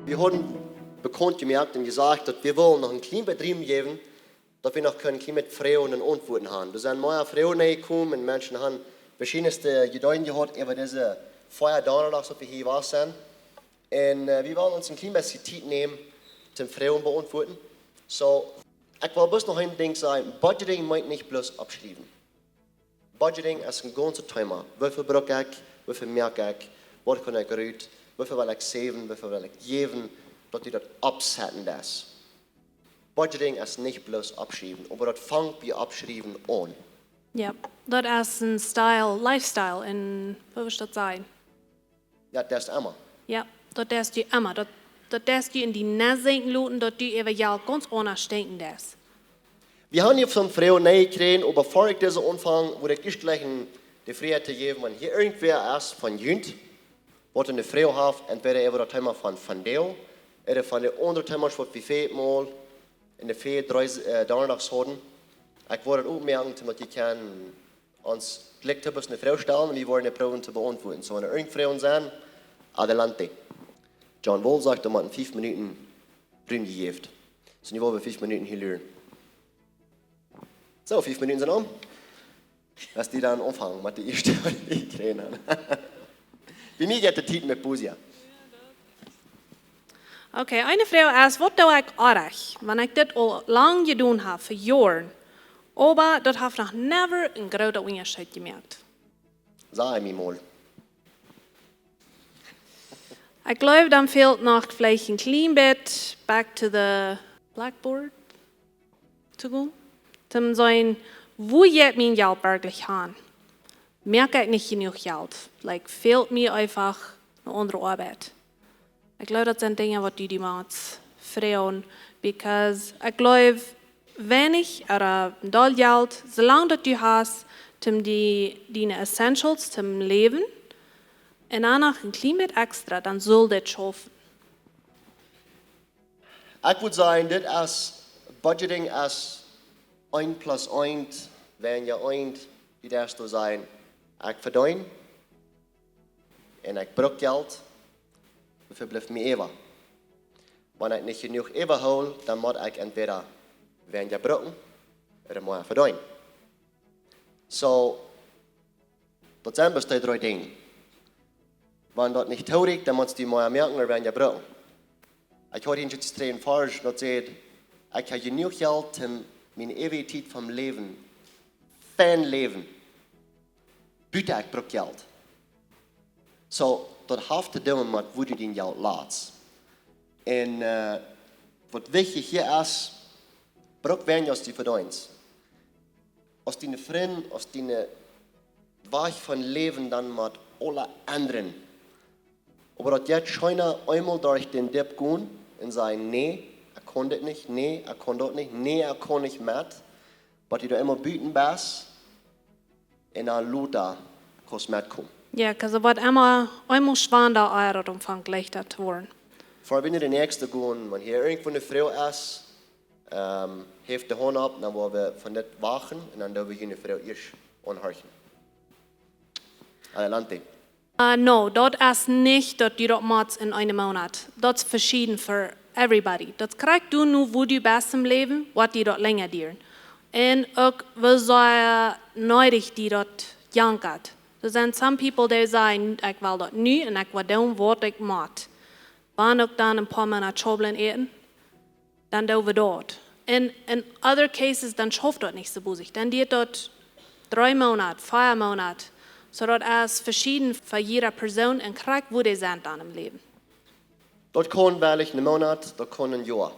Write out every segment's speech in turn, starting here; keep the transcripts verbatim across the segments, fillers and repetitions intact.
Wie haben bekannt gemacht und gesagt, dass wir wollen noch ein klein bisschen Raum geben, dass wir noch können ein klein bisschen Fragen und Antworten haben. Da sind mehr Fragen reingekommen und Menschen haben verschiedene Gedanken gehabt über diese vier Donnerstag, die wir hier waren. Und äh, wir wollen uns ein klein bisschen Zeit nehmen, zum Fragen beantworten. So, ich will bloß noch ein Ding sagen, Budgeting meint nicht bloß abschreiben. Budgeting ist ein ganzes Thema. Wie viel brauche ich? Wie viel merke ich? Was kann ich rut? Wie viel will ich saven? Wie viel will ich geben? Dass du das absetzen lässt. Budgeting ist nicht bloß abschreiben, aber das fängt bei abschreiben an. Ja, daut es een style, lifestyle, un waut wudd daut sennen? Ja, das ist immer. Ja, daut deist du emma. Daut, daut deist du en die Nest senkjen loten, daut du äwa Jelt gaunz aundasch denkjen deist. Wir haben hier von Frau Neue gekriegt, aber bevor ich diese anfange, würde ich erst gleich en, die Freiheit zu geben, wenn hier irgendwer ist von junt, waut ne Frage haft, entweder äwa daut Thema von, von Deel, oder von de aundre Themas, waut wie väl Mol en de vier, drei, äh, Donnerstags hauden. Ich würde daut uk moaken, daut jie kjennen ons glick toop ne Frage stalen un wie woaren dee proowen to beantwoorden. So, wan irjent Froagen sent, adelante. John Wall sajcht, daut maun fiew Minuten Ruim jejäft. So, nu woa wie fiew Minuten hia luren. So, fiew Minuten sent om. Wan wie dan aunfangen met de ieeschte, waut wie jekjräajen haben. Bie mie jeit de Tiet met Busia. Okay, eene Froag es, waut doo ekj oajch, wan ekj dit aul lang jedonen hab, fa Joaren, oba daut haft noch never een grooten Unjascheet jemoakt? Saj mie mol. Ekj gleew, dan fält noch veleicht een kjlien bät back to the blackboard to gonen. Toom seenen, wua jeit mien Jelt werkjlich han? Moak ekj nich jenuach Jelt? Like, fält mie eefach ne aundre Oabeit? Ekj gleew, daut sent Dinja, waut du die motst froagen, because ekj gleew, weinich ooda een deel Jelt, soo lang daut du hast, toom die, diene essentials toom läwen, un dan noch een kjlien bät extra, dan saul dit schaufen. Ekj wudd sajen, dit es, budgeting es eent plus eent, wan jie eent, dee deist du sajen, ekj vedeen un ekj bruck Jelt, woo väl blift mie äwa? Wan ekj nich jenuach äwahool, dan mott ekj entwäda weinja brucken ooda mea vedeenen. So, daut sent bloos dee dree Dinja. Wan daut nich toorieekjt, dan motst du mea moaken ooda weinja brucken. Ekj haud hia een Varsch, daut sajcht, ekj hab jenuach Jelt om miene eewje Tiet vom Läwen, fein läwen, buta ekj bruck Jelt. So, daut haft to doonen met wua du dien Jelt latst. Un äh, waut wichtich hia es, bruck weinja aus du vedeenst. Aus diene Frind, aus diene Wajch von Läwen dan met aule endren. Oba daut jeit scheena eemol derch dän Dip gonen un sajen, nä, ekj kaun dit nich, nä, ekj kaun daut nich, nä, ekj kaun nich met, waut du doa eemol buten best, un dan lota kaust metkomen. Ja, 'cause daut woat emma eemol schwanda, ea daut aunfangt leichta to woaren. Ver wie no de näakjste gonen, wan hia irjentwua ne Froag es, ähm, heft de Haunt opp, dan woa wie von dit wachten un dan doo wie june Froag ieescht aunhorchen. Adelante. Äh, no, daut es nich daut du daut motst en eenen Moonat. Daut es veschieden for everybody. Daut kjrichst du no wua du best em Läwen, woat die daut lenja dieren. Un uk woo sea needich die daut jankat. Doa sent some people, dee sajen, ekj well daut nu un ekj well doonen waut ekj mott. Wan uk dan een poa Moonat Schaublen äten, dan doo wie daut. Un in other cases, dan schauft daut nich soo bosich. Dan diet daut dree Moonat, vea Moonat. So daut es veschieden fa jieda Persoon un krakjt wua dee sent dan em Läwen. Daut kaun werkjlich een Moonat, daut kaun een Joa.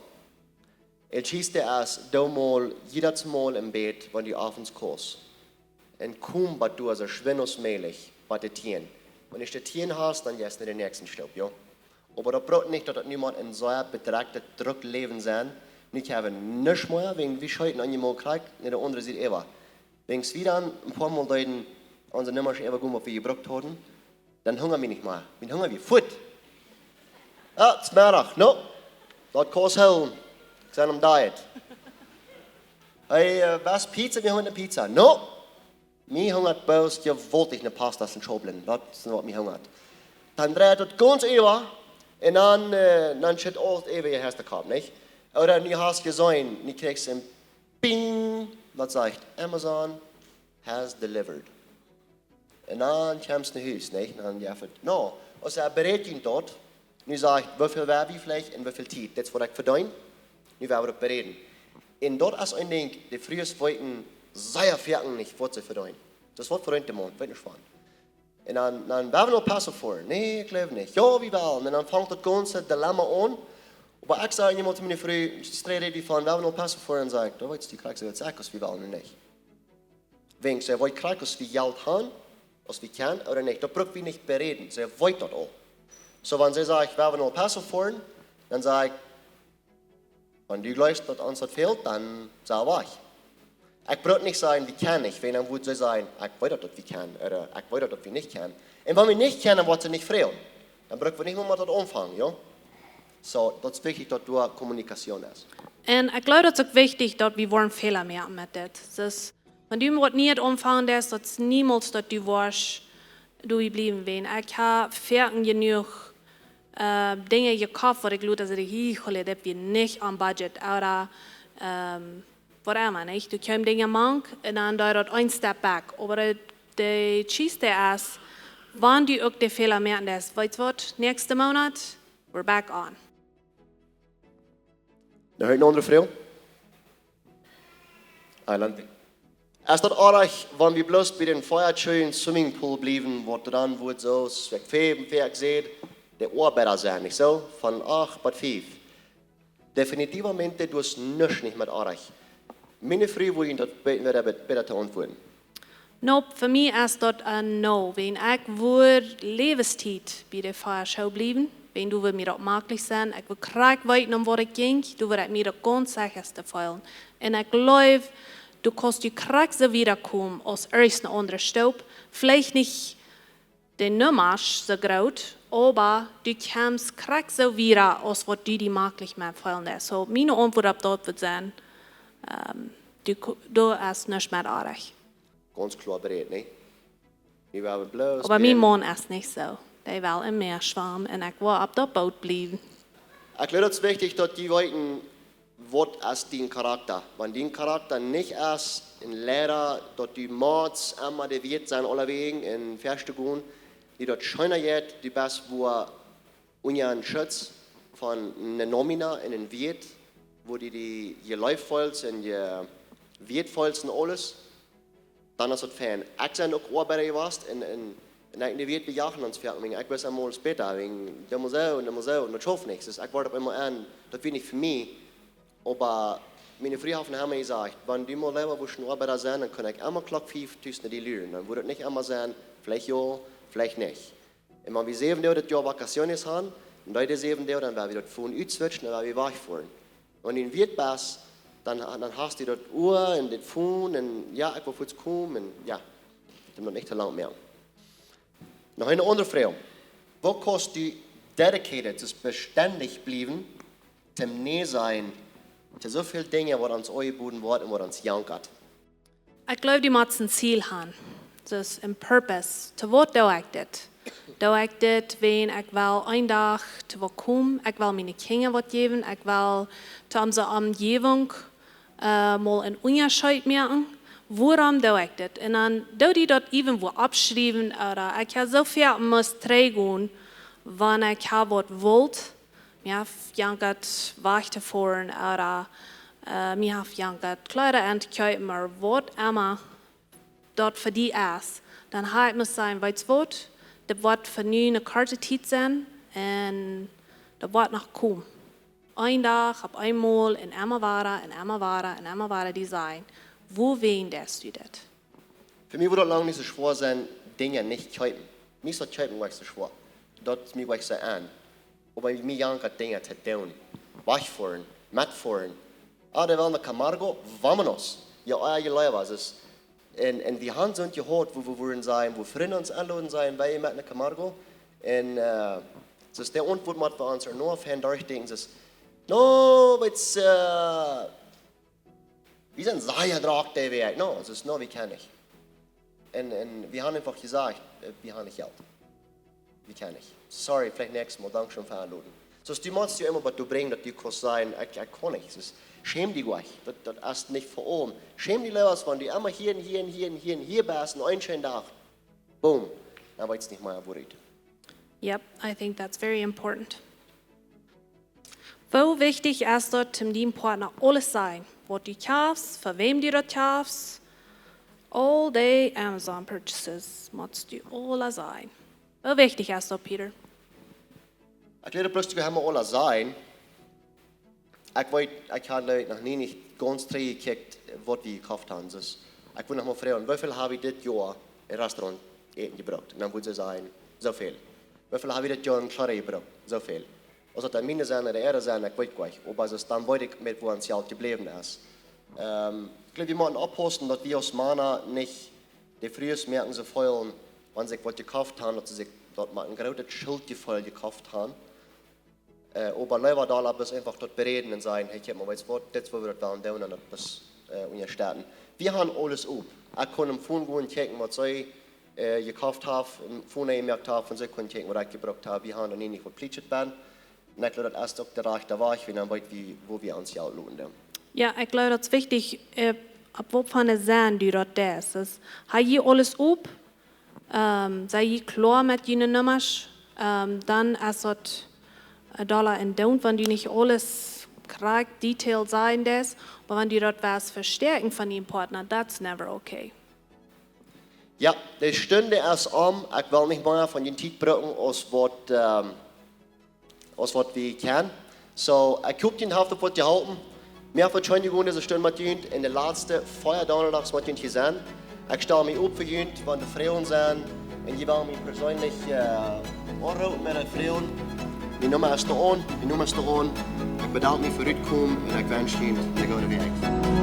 Daut ieeschte es, doo mol jiedet Mol em Bad, wan du ofens kaust. Un komm bat du soo schwind aus mäajlich, bat de tieen. Wan du de tieen hast, dan jeist du no de näakjste Stap, jo. Oba daut brukt nich, daut daut nu mol een sea bedrekjtet, druk Läwen sent. Nich haben nuscht mea, wäajen wie scheeten eenjemol krakjt no de aundre Sied äwa. Wäajen wie dan een poa Mol deeden onse Nummasch äwagonen, waut wie jebrukt hauden, dan hunga wie nich mea. Wie hunga wie fuat. Jo, et es Meddach, no. Daut kaust hoolen. Ekj sie aum Diet. Hey, äh, waut Pizza? Wie haben eene Pizza. No. Mie hungat bloos jewaultich no Pasta un Schaublen. Daut es waut mie hungat. Dan dreit daut gaunz äwa Un dan, äh, dan schitt aules äwa, je hast de Kopp, nich? Ooda nu hast jeseenen, nu kjrichst een Ping, daut sajcht: "Amazon has delivered." Un dan kjemst no Hus, nich? Dan, jo, fa, no, aus hee beräakjent daut, nu sajcht: "Woo väl woa wie veleicht un woo väl Tiet, dit es waut ekj vedeen, nu woa wie daut beräakjnen." Un daut es een Dinkj, de Frues weeten sea foaken nich, waut see vedeenen. Daut es waut vedeent de Maun, weet nich von. Un dan, dan woa wie no El Paso foaren. Nä, ekj jleew nich. Jo, wie wellen. Un dan fangt daut gaunze Dilemma aun. Oba ekj saj emol to miene Fru, sträd wie von, woa wie no El Paso foaren, saj ekj: "Du weetst, du kjrichst daut soo aus wie wellen nich." Wäajen see weet krakjt aus wie Jelt haben, aus wie kjennen ooda nich. Daut bruck wie nich beräakjnen, see weet daut aul. Soo, wan see sajcht: "Woa wie no El Paso foaren?" Dan saj ekj: "Wan du jleefst, daut ons daut fält, dan saj wie." Ekj bruck nich sajen: "Wie kjennen nich", wiels dan wudd see sajen: "Ekj weet daut, daut wie kjennen", ooda: "Ekj weet daut, daut wie nich kjennen." Un wan wie nich kjennen, woat see nich froagen. Dan bruck wie nich mea met daut aunfangen, jo? Soo, daut es wichtich, daut doa Kommunikation es. Un ekj jleew, daut es uk wichtich, daut wie woaren Fäla moaken met dit. Dus, wan du waut Nieet aunfangen deist, daut es niemols daut du woascht doabie bliewen, wiels ekj hab foaken jenuach, äh, Dinja jekoft, waut ekj jleewd, daut ekj: "Hee, Julio, daut wia nich aum Budget", ooda, ähm, whatever, nich? Du kjeemst Dinja mank un dan deed daut een step back. Oba de, de Kjist es, wan du uk de Fäla moaken deist, weetst waut, näakjsten Moonat, we're back on. Noch eene aundre Froag? Adelante. Es daut oajch, wan wie bloos bie dän Feuertje un Swimmingpool bliewen, waut dan woat, soo aus ekj fäawen, fäawen, ekj saj, de Oabeida sennen, nich soo? Von acht bat fief. Definitivamente, du hast nuscht nich met oajch. Miene Fru wudd daut bäta, bäta, bäta to auntwuaden. Nope, fa mie es daut een no. Wan ekj wudd Läwenstiet bie de Feuerschool bliewen, wan du wudd mie daut mäajlich sennen, ekj wudd krakjt weeten, om waut ekj jinkj, dan wudd ekj mie daut gaunz secha feelen. Un ekj jleew, du kaust die krakjt soo wieda komen aus ieescht eene aundre Stoop. Veleicht nich de Nummasch soo groot, oba du kjemst krakjt soo wieda aus waut du die mäajlich met feelen deist. Soo, miene Auntwuat opp daut wudd sennen, ähm, du ko-, du hast nuscht met oajch. Gaunz kloa beräd, nä? Wie woaren bloos... Oba mien Maun es nich soo. Dee well em Mäa schwamen un ekj well opp daut Boot bliewen. Ekj jleew, daut es wichtich, daut jie weeten, waut es dien Charakta. Wan dien Charakta nich es een Leida, daut du motst emma de Wieet sennen aulawäajen un fäajen gonen, dee daut scheena jeit, du best wua unja een Schutz von eene Nomina un een Wieet, wua du die jeleeft feelst un je wieet feelst un aules, dan es daut fein. Ekj sie uk Oabeida jewast un, un, un ekj, dee Wieet, wie jagen ons foaken, wiels ekj wist emol späta, wiels dee mott soo un dee mott soo, un daut schauft nich. Dus ekj wort opp eemol aun, daut wia nich fa mie. Oba miene Fru haft emma jesajcht, wan du mol leewa wurscht een Oabeida sennen, dan kunn ekj emma Klock fief tus no die luren. Dan wudd daut nich emma sennen, veleicht jo, veleicht nich. Un wan wie säwen Doag daut Joa Vacaciones haben, un dee säwen Doag, dan woa wie daut Phone utswitchen, dan woa wie wajchfoaren. Wan du een Wieet best, dan, dan hast du daut Ua un daut Phone un jo, ekj well fuaz komen un jo, daut mott nich too lang moaken. Noch eene aundre Froag. Woo kaust du dedicated, dus bestendich bliewen, toom nä sennen to soo väl Dinja, waut ons aunjebooden woat un waut ons jankat? Ekj jleew, du motst een Ziel haben. Dus een Purpose. To waut doo ekj dit? Doo ekj dit, wiels ekj well een Dach to waut komen? Ekj well miene Kjinja waut jäwen? Ekj well to onse Omjäwunk, äh, mol een Unjascheet moaken? Wuarom doo ekj dit? Un dan doo die daut eefach wua oppschriewen, ooda ekj hab soo väl must trigjgonen, wan ekj hab waut wult, mie haft jankat wajch to foaren, ooda, äh, mie haft jankat Kjleeda auntokjeepen, oba waut emma daut fa die es, dan hab ekj must sajen, weetst waut, dit woat fa nu eene korte Tiet sennen un daut woat noch komen. Een Dach, opp eemol, un emma wada, un emma wada, un emma wada, dee sajen, wuarom deist du dit? Fa mie wudd daut lang nich soo schwoa sennen, Dinja nich kjeepen. Mie es daut Kjeepen nich soo schwoa. Daut es mie nich soo aun. Oba mie jankat Dinja to doonen. Wajchfoaren, metfoaren. Ah, dee wellen no Camargo, vámonos. Jo, ah, jo, leewa, es. Un, un wie haben soont jehaut, wua wie wudden sajen, wua Frind ons aunloden sajen, wie met no Camargo. Un, äh, dus de Auntwuat mott wie ons ea noch fein derchdenkjen, es, no, weetst, äh, wie sent sea drock dee Wäakj. No, es, no, wie kjennen nich. Un, un wie haben eefach jesajcht, äh, wie haben nich Jelt. Ekj kaun nich. Sorry, veleicht näakjstet Mol, dankscheen fa aunloten. Soo, du motst die emma waut du brinjst, daut du kaust sajen, ekj, ekj kaun nich. Soo, schäm die nich. Daut, daut es nich fa aulem. Schäm die leewa, wan du emma hia un hia un hia un hia un hia best un een scheenen Dach, boom, dan weetst nich mea wua rut. Yep, I think that's very important. Woo wichtich es daut, om dien Partner aules sajen? Waut du kjafst, fa wäm du daut kjafst, aul dee Amazon purchases, motst du aules sajen? Woo wichtich es daut, Peter? Ekj leew bloos, du kaust emma aules sajen. Ekj weet, ekj hab, jleew ekj, noch nie nich gaunz trigj jekjikjt, waut wie jekoft haben. Soo, ekj wull noch mol froagen, woo väl hab wie dit Joa em Restaurant Äten jebrukt? Un dan wudd see sajen, soo väl. Woo väl hab wie dit Joa en Kjleeda jebrukt? Soo väl. Aus daut dan miene sent ooda äare sent, ekj weet nich. Oba soo, dan weet ekj, met woo ons Jelt jebläwen es. Ähm, ekj jleew, wie motten oppaussen, daut wie aus Mana nich de Frues moaken soo feelen, wan see waut jekoft haben, daut see sikj daut met een grootet Schuldjefeel jekoft haben. Äh, oba leewa doa bloos eefach daut beräden un sajen, hey, kjikj mol, weetst waut, dit es woo wie daut wellen doonen un daut es, äh, unjastetten. Wie haben aules op. Ekj kaun em Phone gonen kjikjen, waut see, äh, jekoft haben, em Phone jemoakt haben, un see kjennen kjikjen, waut ekj jebrukt hab. Wie haben doa nich waut plietschet bie. Un ekj jleew, daut es uk de rajchte Wajch, wan wie weeten, woo wie ons Jelt loten doonen. Jo, ekj jleew, daut es wichtich, äh, opp waut fa een Senn du daut deist. Soo, hab jie aules op? Ähm, sie jie kloa met june Nummasch? Ähm, dan es daut, äh, dolla endoont, wan du nich aules krakjt detail sajen deist, oba wan du daut west vestäakjen von dien Partner, that's never okay. Jo, de Stund es om. Ekj well nich mea von june Tiet brucken aus waut, ähm, aus waut wie kjennen. Soo, ekj hop, jie haben waut jeholpen. Mie haft daut scheen jegonen, dise Stund met junt, un de latste vea Donnadags met junt hia sennen. Ekj stal mie op fa junt, wan de Froagen sent. Un jie wellen mie perseenlich, äh, aunroopen met de Froagen. Miene Numma es doa aun, miene Numma es doa aun. Ekj bedank mie fa rutkomen un ekj wensch junt eene goode Wäakj.